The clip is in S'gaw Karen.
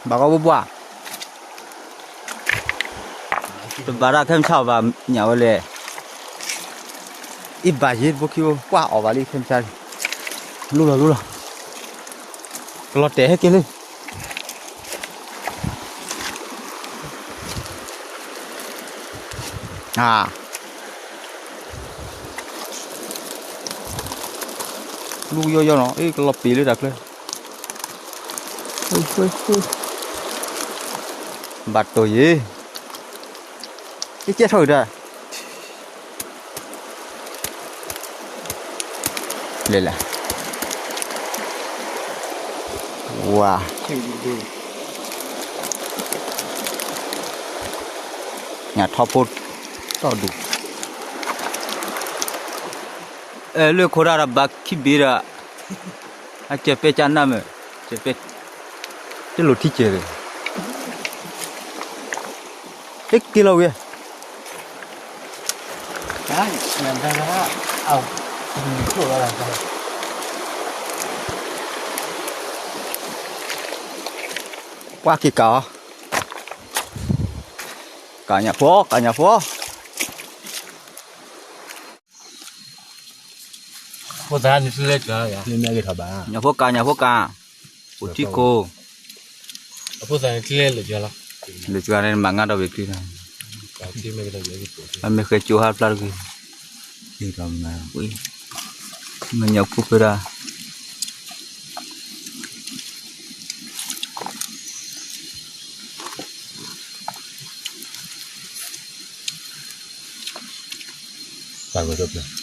ဘၣ်ကီဘိဘှၣ်, တဘၣ်တၢ်ခဲမုၢ်ဆါအီၤဘၣ်ညၣ်ဝဲလဲၣ်, အံၤဘၣ်ယ့ၤတဘိခံဘိ ပှၢ်အီၣ်ဘၣ်လံခဲမုၢ်ဆါ, လူလီၤလူလီၤ, ကလီၤတဲာ်ဟဲက့ၤလံ လူယီယီနီၤ အ့ၣ် ကလီၤပ့ၤလၢတၢ်ချၢ, ဘၣ်တိၢ်ယ့ၤ, အ့ၣ် ကဲထီၣ်အံၤတၢ် လဲၤလဲၤ, ဝါ, ညၣ်ထီဖိတီၢ်ဒူၣ်, အဲ လၢခိတၢ်ဒီးဘၣ်ခံဘ့ၣ်ဒီး, အစဲးပဲကနၣ်မ့ၢ်, စဲးပဲ, တလိၣ်ထံကဲၤ, ဟဲက့ၤလီၤဝဲ ပှၤက့ၤကးအီၤ, ကးညၣ်ဖိ ကးညၣ်ဖိ, ဖိသၣ်န့ၣ်လဲၤကး, ညၣ်ဖိကး ညၣ်ဖိကး, အိၣ်ထံကိၢ်, အဖိသၣ်န့ၣ်လဲၤကးလီၤ, လဲၤကးန့ၣ်မၤငါဒီးဝံၤချံ, အမ့ၢ်ဃဲကၠိဟါဖျါတဂ့ၤ, မ့ၢ်ညၣ်ဖိဖဲဒၣ် တၢ်ဂီၤ